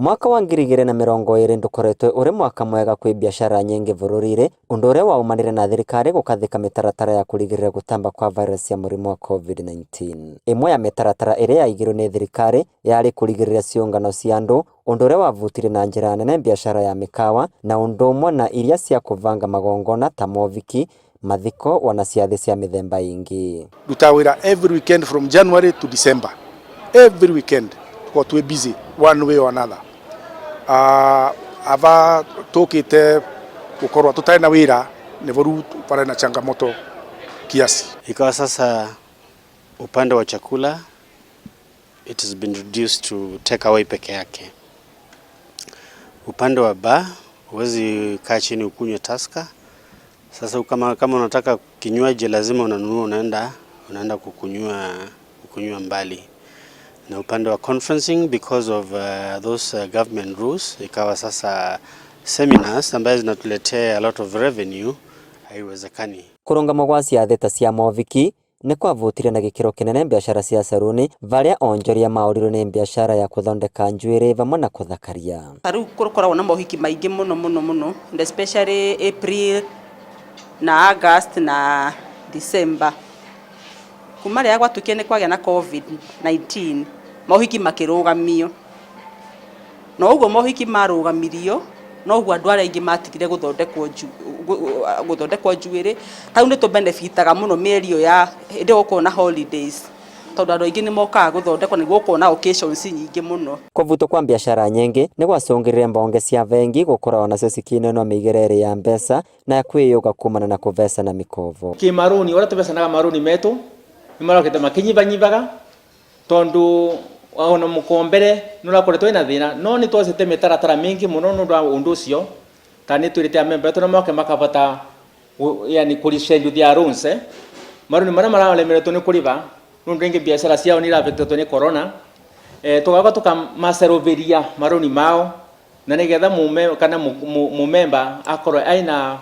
Mwaka wa 2020 ndukoretwe uri mwaka mwega kwi biashara nyingi bururi-ini, undu uria waumanire na thirikari gukathika mitaratara ya kurigiriria gutamba kwa virus ya murimu wa COVID-19. Imwe ya mitaratara iria yaigirwe ni thirikari yari kurigiriria ciungano cia andu, undu uria wavutirie na njira nene biashara ya mikawa na undu umwe na iria cia kuvanga magongona ta moviki, mathiko wana ciathi cia mithemba ingi. Ruta wira every weekend from January to December, every weekend tukorwo twi busy one way or another. Ava tukite gukorwo tutari na wira nivo riu pare na changamoto kiasi. Ikawa sasa upande wa chakula it has been reduced to take away peke yake. Upande wa bar huwezi kaa chini ukunywe Tusker. Sasa kama unataka kinywaji lazima unanunua, unaenda kukunywa mbali. Na upande wa conferencing, because of those government rules, ikawa sasa seminars ambazo zinatuletea a lot of revenue haiwezekani. Kurungama gwa ciathi ta cia moviki ni kwavutire na gikiro kinene biashara cia saruni varia onjoria maũrirwe ni biashara ya kuthondeka njuiri vamwe na kuthakaria. Riu gukoragwo na mohiki maingi muno muno muno, and especially April na August na December. Kuma rĩrĩa gwatuĩkire nĩ kwagĩa na COVID-19, mohiki makĩrũgamio. Na ũguo mohiki marũgamirio, noguo andũ arĩa aingĩ matigire gũthondekwo njuĩrĩ. Hau nĩ tũbenefitaga mũno mĩeri ĩyo ya hĩndĩ ĩyo gũkoragwo na holidays, tondũ andũ aingĩ nĩ mokaga gũthondekwo nĩguo gũkorwo na occasions nyingĩ mũno. Kũvutwo kwa biashara nyingi nĩ gwacũngĩrĩrie mbonge cia bengi gũkorwo onacio cikinenwo mĩigĩre ĩrĩ ya mbeca na ya kwĩyũga kumana na kũvecana mĩkovo. Kĩ marũni ũrĩa tũvecanaga marũni metũ nĩ marokĩte makĩnyibanyibaga tondu ona mũkombere nĩ ũrakoretwo wĩna thĩna, no nĩ twacĩte mĩtaratara mĩingĩ mũno nĩ ũndũ wa ũndũ ũcio, ta nĩ twĩrĩte amemba etũ na moke makabata yani kũ reschedule their loans, marũni marĩa mararemeretwo nĩ kũrĩba nĩ ũndũ rĩngĩ biacara ciao nĩ iraffectetwo nĩ corona, tũgaka tũkamaceroveria marũni mao na nĩgetha mume kana mumemba akorwo aina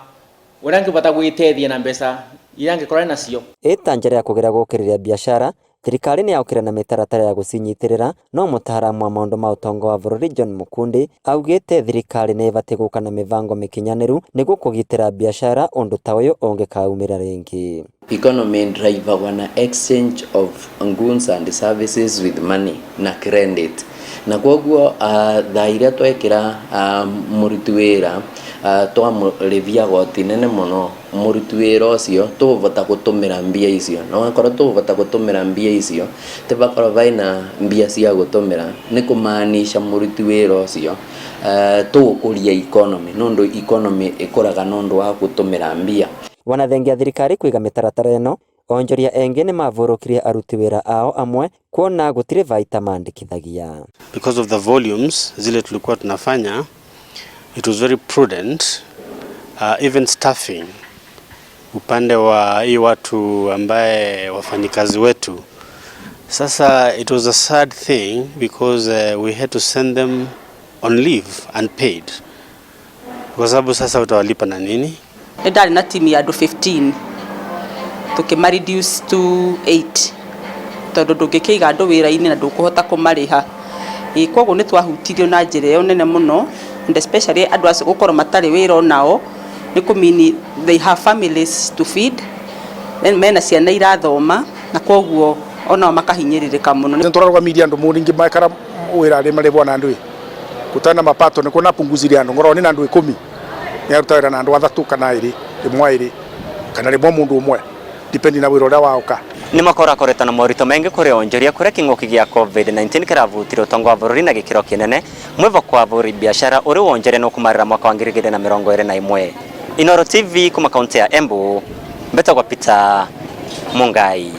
ũrĩa angĩbata gwĩteithia na mbeca iria angĩkorwo nacio. Ĩta njĩra ya kũgeria gũkĩrĩria biashara, thirikari nĩ yaũkire na mĩtaratara ya gũcinyitĩrĩra, no mũtaaramu wa maũndũ ma ũtonga wa bũrũri John Mukundi augĩte thirikari nĩ ĩbatiĩ gũka na mĩbango mĩkinyanĩru nĩguo kũgitĩra biashara ũndũ ta ũyũ ũngĩkaumĩra rĩngĩ. Economy drivagwa na exchange of goods and services with money na credit, na koguo thaa iria twekĩra mũruti wĩra, twamũrĩbia goti nene mũno, mũruti wĩra ũcio tũgũbota gũtũmĩra mbia icio, na wakorwo tũgũbota gũtũmĩra mbia icio tibakorwo baina mbia cia gũtũmĩra, nĩ kũmaanisha mũruti wĩra ũcio tũgũkũria economy nũndũ economy ĩkũraga nũndũ wa gũtũmĩra mbia. Wanathengia thirikari kũiga mĩtaratara ĩno, onjoria engĩ nĩ mavũrũkirie aruti wĩra ao amwe kuona gũtirĩ baita mandĩkithagia. Because of the volumes zile tulikuwa tunafanya, it was very prudent, even staffing upande wa hii watu ambaye wafanyikazi wetu. Sasa it was a sad thing because we had to send them on leave unpaid, kwa sababu sasa utawalipa na nini? Nĩ ndarĩ na team ya andũ 15, tũkĩma reduce to 8 tondũ ndũngĩkĩiga andũ wĩra-inĩ na ndũkũhota kũmarĩha. Ĩ koguo nĩ twahutirio na njĩra ĩyo nene mũno, and especially andũ acio gũkorwo matarĩ wĩra onao nĩ kũmini they have families to feed, then mena ciana irathoma, na koguo onao makahinyĩrĩrĩka mũno. Nĩ tũrarũgamirie andũ mũringĩ maikara wĩra arĩa marĩbwo na andũ gũtarĩ na mapato nĩ kuona punguzirie andũ ngorwo nĩ na andũ 10 nĩ aruta wĩra na andũ 3 kana 2 rĩmwe 2 kana rĩmwe mũndũ ũmwe depending na wĩra ũrĩa waoka. Nĩ mwaka ũrakoretwo na moritũ maingĩ kũrĩ onjoria kũrĩa kĩng'ũki gĩa COVID-19 kĩravutire ũtonga wa bũrũri na gĩkĩro kĩnene, mwĩvoko wa bũrũri biashara ũrĩ wonjoria nĩ ũkũmarĩra mwaka wa 2021. Inooro TV kuma kaunti ya Embu, mbetagwo Peter Mungai.